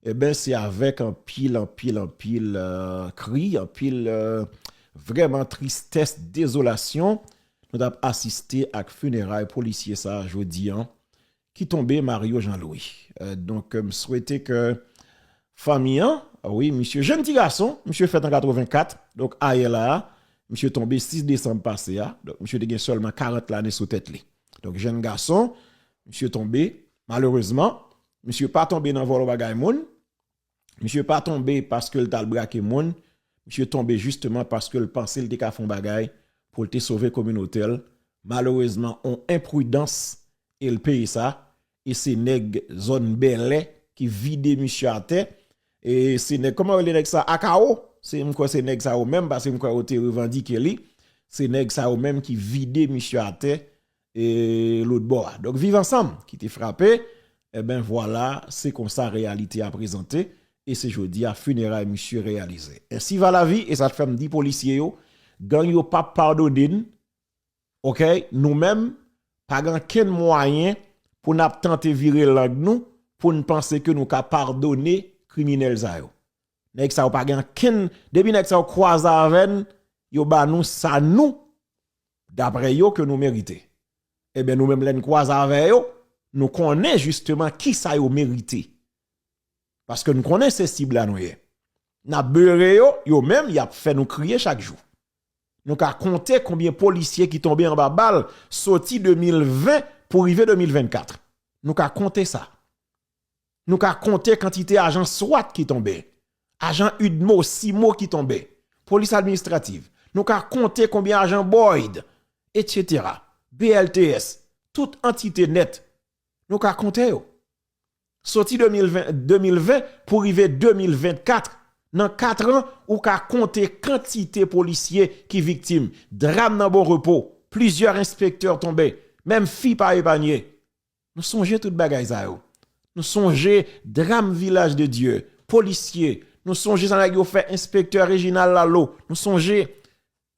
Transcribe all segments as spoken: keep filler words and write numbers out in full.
Eben, se avèk anpil, anpil, anpil, euh, kri, anpil, euh, vrèman tristès, dezolasyon, nou t ap asiste ak fineray polisye sa a jodi a, ki tonbe, Mario Jean Louis. Euh, donk, euh, m swete ke fanmi an, wi, misye, jenn ti gason, misye fèt an katrevenkat, donk, ayè la a, misye tonbe sis desanm pase a, donk, misye te gen sèlman karant lane sou tèt li. Donk, jenn gason, misye tonbe, malerezman, misye pa tonbe nan vòlò bagay moun, misye pa tonbe paske l t al brake moun, misye tonbe jisteman paske l panse l te ka fè yon bagay pou l te sove kominote l. Malerezman, on enpridans, e l peye sa. E se nèg zòn Bèlè ki vide misye atè. E se nèg, kòman yo rele nèg sa? Akawo? Se, m kwè se nèg sa yo menm, paske m kwè yo te revandike li. Se nèg sa yo menm ki vide misye atè, e lòt bò a. Donk, Viv Ansanm ki te frape, eben, vwala, se konsa reyalite a prezante, e se jodi a fineray misye reyalize. Ensi va lavi, e sa t fè m di polisye yo, gang yo p ap padone n, oke? Nou menm, pa gen okenn mwayen pou n ap tante vire lang nou, pou n panse ke nou ka padone kriminèl sa yo. Nèg sa yo pa gen okenn, depi nèg sa yo kwaze avè n, yo ba nou sa nou, daprè yo, ke nou merite. Eben, nou menm, lè n kwaze avè yo, nou konnen jisteman kisa yo merite. Paske n konnen se sib la nou ye. N ap bere yo, yo menm, y ap fè nou kriye chak jou. Nou ka konte konbyen polisye ki tonbe anba bal soti de mil ven pou rive de mil vennkat. Nou ka konte sa. Nou ka konte kantite ajan swat ki tonbe, ajan udmo, simo ki tonbe, polis administrativ. Nou ka konte konbyen ajan boyd, etsetera, B L T S, tout antite nèt. Nou ka konte yo. Soti de mil ven, de mil ven pou rive de mil vennkat, nan kat an, ou ka konte kantite polisye ki viktim. Dram nan Bon Repo, plizyè enspektè tonbe, menm fi pa epanye. Nou sonje tout bagay sa yo. Nou sonje dram Vilaj de Dye, polisye. Nou sonje sa nèg yo fè enspektè Reginald Lalo. Nou sonje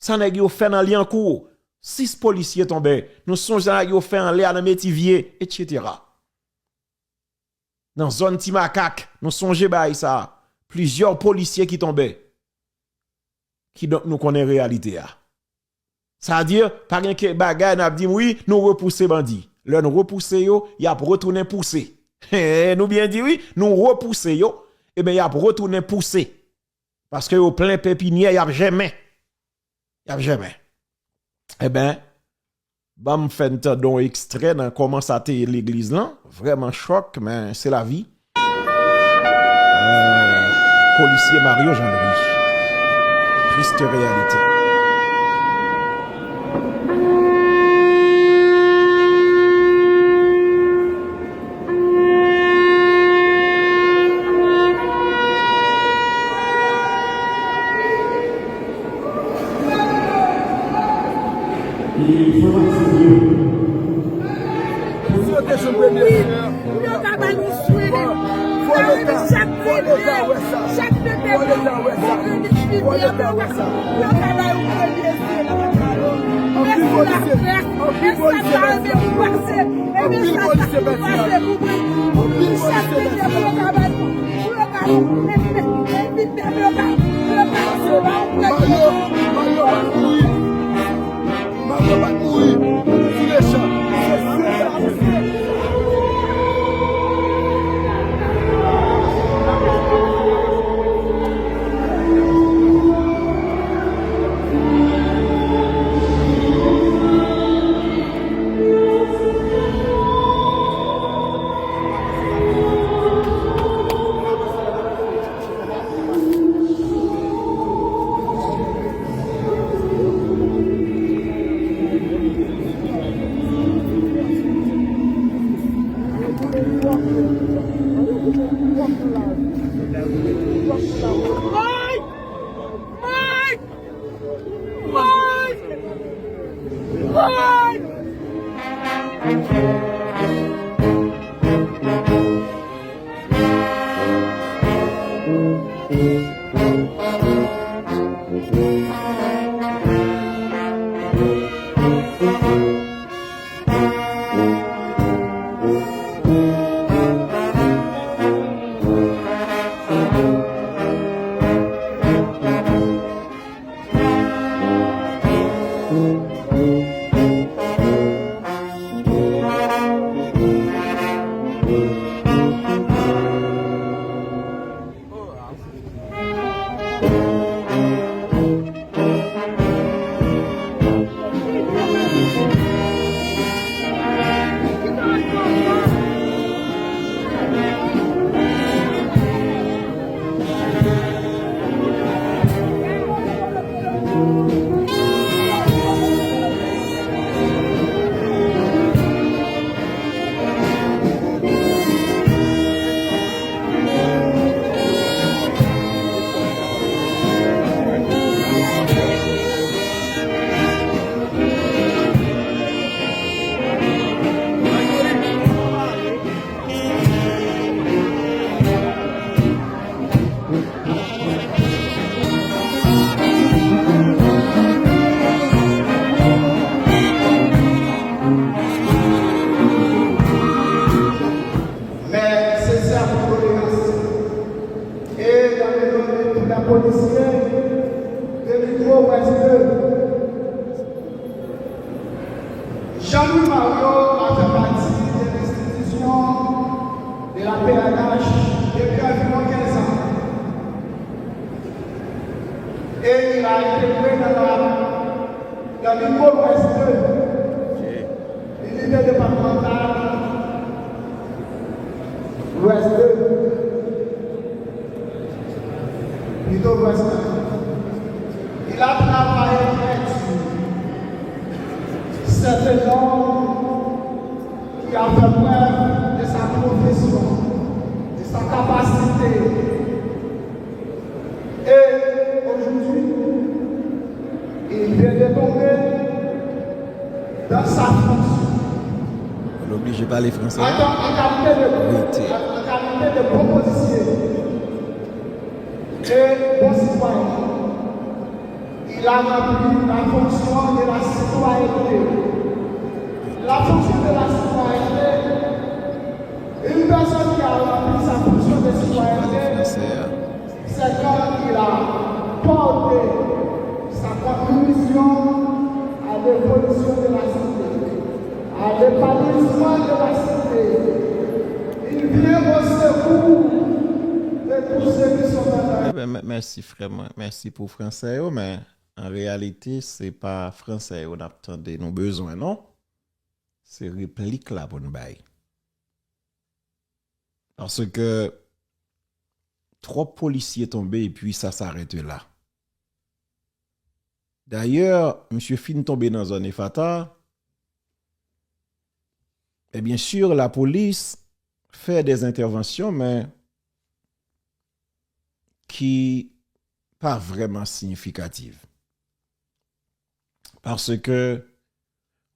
sa nèg yo fè nan Lyankou. Sis polisye tonbe. Nou sonje sa nèg yo fè anlè a nan Metivye, etsetera. Nan zòn Ti Makak, nou sonje bagay sa a. Plizyè polisye ki tonbe. Kidonk, nou konnen reyalite a. Sa di, pa gen ke bagay n ap di m, wi, nou repouse bandi. Lè n repouse yo, y ap retounen pouse. Nou byen di, wi, nou repouse yo, eben, y ap retounen pouse. Paske yo plen pepinyè, y ap jèmen. Y ap jèmen. Eben, ban m fè n tande yon ekstrè nan kòman sa te ye legliz lan. Vrèman chòk, men se lavi. Euh, polisye Mario Jean Louis. Triste réalité. Pou yo te jwenn premye frè. Pou yo ka ba nou swen. Sa vle di chak premye, chak premye pou yo ka ba yo premye frè. Anpil polisye, anpil polisye mèt la. Anpil polisye mèt la. Anpil polisye mèt la. Mario, Mario pa t mouri. Mario pa t mouri. Sou lechan. Polisye, de mikwo West de. Jean-Louis Mario a fè pati de lenstitisyon de la P N H depi anviwon kenz an. Et il a intégré dans la, dans l'Union Ouest deux, l'unité départementale Ouest deux, plutôt Ouest un. Il a travaillé très dur. C'est un homme qui a fait preuve de sa profession, de sa capacité. Et aujourd'hui, il vient de tomber dans sa fonction. Ou oblije pale franse. En, en qualité de, en, en qualité de bon policier et bon citoyen, il a rempli la fonction de la citoyenneté. La fonction de la citoyenneté, une personne qui a rempli sa fonction de citoyenneté, c'est quand il a porté sa contribution à l'évolution de la cité, à l'épanouissement de la cité. Il vient au secours de tous ceux qui sont dans la... Eben, mèsi frè mwen, mèsi pou franse yo, men an reyalite, se pa franse yo n ap tande nou bezwen, non. Se replik la pou n bay. Paske twòp polisye tonbe epi sa s'arrête là. Dayè, misye fin tonbe nan zòn Efata. E byen si, lapolis fè de entèvansyon, men ki pa vrèman siyifikatif. Paske,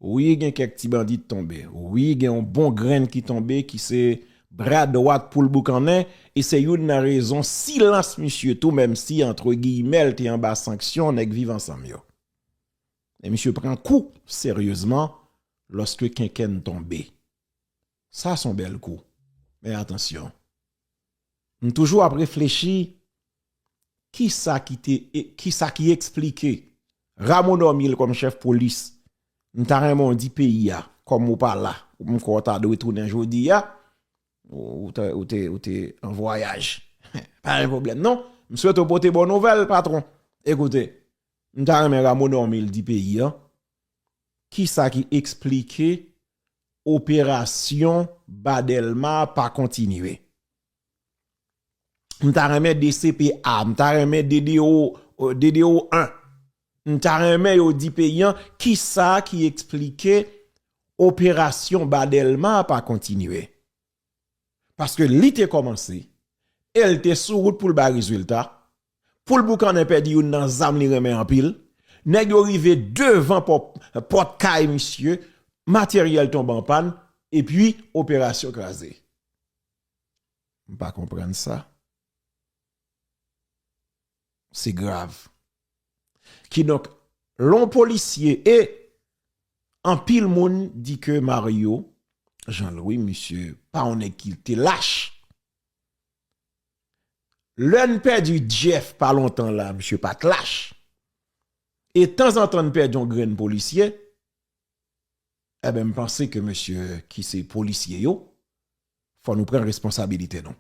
wi, gen kèk ti bandi k tonbe. Wi, gen yon bon grenn ki tonbe, ki se bra dwat Poul Boukannen, e se youn nan rezon silans misye tou, menm si, antre giyimè, l te anba sanksyon nèg Viv Ansanm yo. E misye pran kou, seryezman, lòske Kenkenn tonbe. Sa se yon bèl kou. Men atansyon. M toujou ap reflechi, kisa ki te, e, kisa ki eksplike Rameau Normil kòm chèf polis. M ta renmen w di peyi a, kòm ou pa la, m kwè w ta dwe tounen jodi a, ou, ou te, ou te, ou te an vwayaj. Pa gen pwoblèm, non. M swete w pote bon nouvèl, patwon. Ekoute, m ta renmen Rameau Normil di peyi a, kisa ki eksplike operasyon Ba Dèlma pa kontinye. M ta renmen D C P A, m ta renmen D D O, euh, D D O un. M ta renmen yo di peyi an kisa ki eksplike operasyon Ba Dèlma pa kontinye. Paske li te kòmanse, e l te sou wout pou l bay rezilta. Poul Boukannen pèdi youn nan zam li renmen anpil. Nèg yo rive devan pò-, pòt kay misye, materyèl tonbe an pàn, epi operasyon kraze. M pa konprann sa. Se grav. Kidonk, lè yon polisye, e anpil moun di ke Mario Jean Louis, misye pa yon nèg ki te lach. Lè n pèdi Jeff pa lontan la, misye pa t lach. E tanzantan n pèdi yon grenn polisye, enben, m panse ke mesye ki se polisye yo, fò nou pran responsabilite nou.